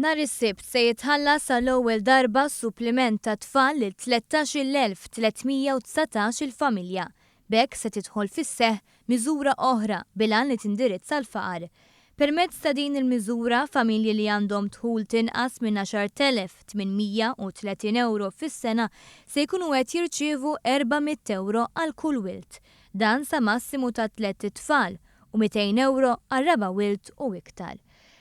Nhar is-Sibt se jitħallas għall-ewwel darba s-suppliment tat-tfal lil 13,319 il-familja. B'hekk se tidħol fis-seħħ miżura oħra bil-għan li tindirizza l-faqar. Permezz ta' din il-miżura, familji li għandhom dħul t'inqas minn 10,830 ewro fis-sena se jkunu qed jirċievu 400 ewro għal kull wild. Dan sa massimu ta' tlett itfal u 200 ewro għar-raba' wild u iktar.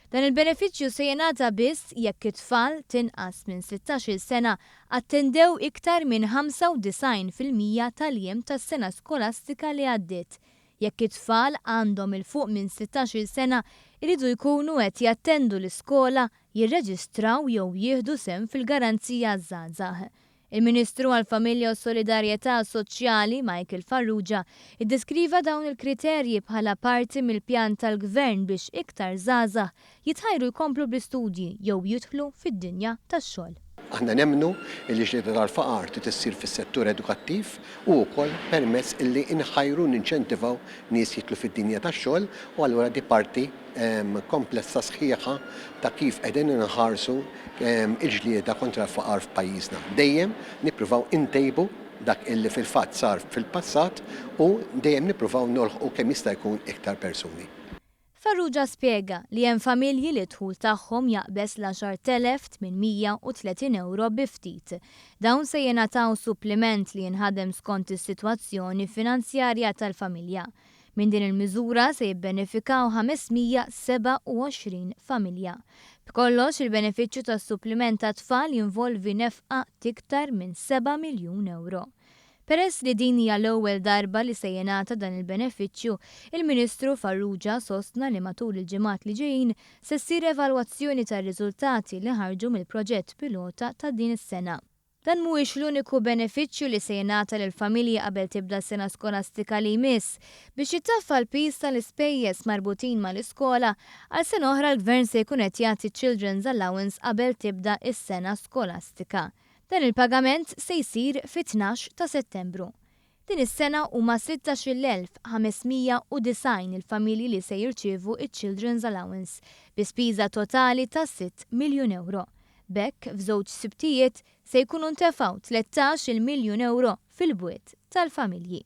Dan il-benefiċċju se jingħata biss jekk it-tfal t'inqas minn 16-il sena attendew iktar minn 95% tal-jiem tas-sena skolastika li għaddiet. Jekk it-tfal għandhom 'il fuq minn 16-il sena jridu jkunu qed jattendu l-iskola, jirreġistraw jew jieħdu sehem fil-Garanzija għaż-Żgħażagħ. Il-Ministru għall-Familja u s-Solidarjetà Soċjali, Michael Farrugia, iddeskriva dawn il-kriterji bħala parti mill-pjan tal-Gvern biex iktar żgħażagħ jitħajru jkomplu bl-istudji jew jidħlu fid-dinja tax-xogħol. Aħna nemmnu li l-ġlieda tal-faqar trid issir fis-settur edukattiv u wkoll permezz illi nħajru u ninċentivaw nies jidħlu fid-dinja tax-xogħol u allura di parti komplessa sħiħa ta' kif qegħdin inħarsu il-ġlieda kontra l-faqar f'pajjiżna. Dejjem nippruvaw intejbu dak illi fil-fatt sar fil-passat u dejjem nippruvaw nolħqu kemm jista' jkun iktar persuni. Farrugia spjega li hemm familji li d-dħul tagħhom jaqbeż l-10,830 ewro bi ftit. Dawn se jingħataw suppliment li jinħadem skont is-sitwazzjoni finanzjarja tal-familja. Minn din il-miżura se jibbenefikaw 527 familja. B'kollox, il-benefiċċju tas-suppliment għat-tfal jinvolvi nefqa t'iktar minn seba' miljun ewro. Peress li din hija l-ewwel darba li se jingħata dan il-benefiċċju, il-Ministru Farrugia sostna li matul il-ġimgħat li ġejjin se ssir evalwazzjoni tar-riżultati li ħarġu mill-proġett pilota ta' din is-sena. Dan mhuwiex l-uniku benefiċċju li se jingħata lill-familji qabel tibda s-sena skolastika li jmiss. Biex jittaffa l-piż tal-ispejjeż marbutin mal-iskola, għal sena oħra l-Gvern se jkun qed jagħti Children's Allowance qabel tibda s-sena skolastika. Dan il-pagament se jsir fit-tnax ta' Settembru. Din is-sena huma 16,590 il-familji li se jirċievu ċ-Children's Allowance, bi spiża totali ta' sitt miljun ewro. B'hekk, f'żewġ Sibtijiet se jkunu ntefgħu 13-il miljun ewro fil-bwiet tal-familji.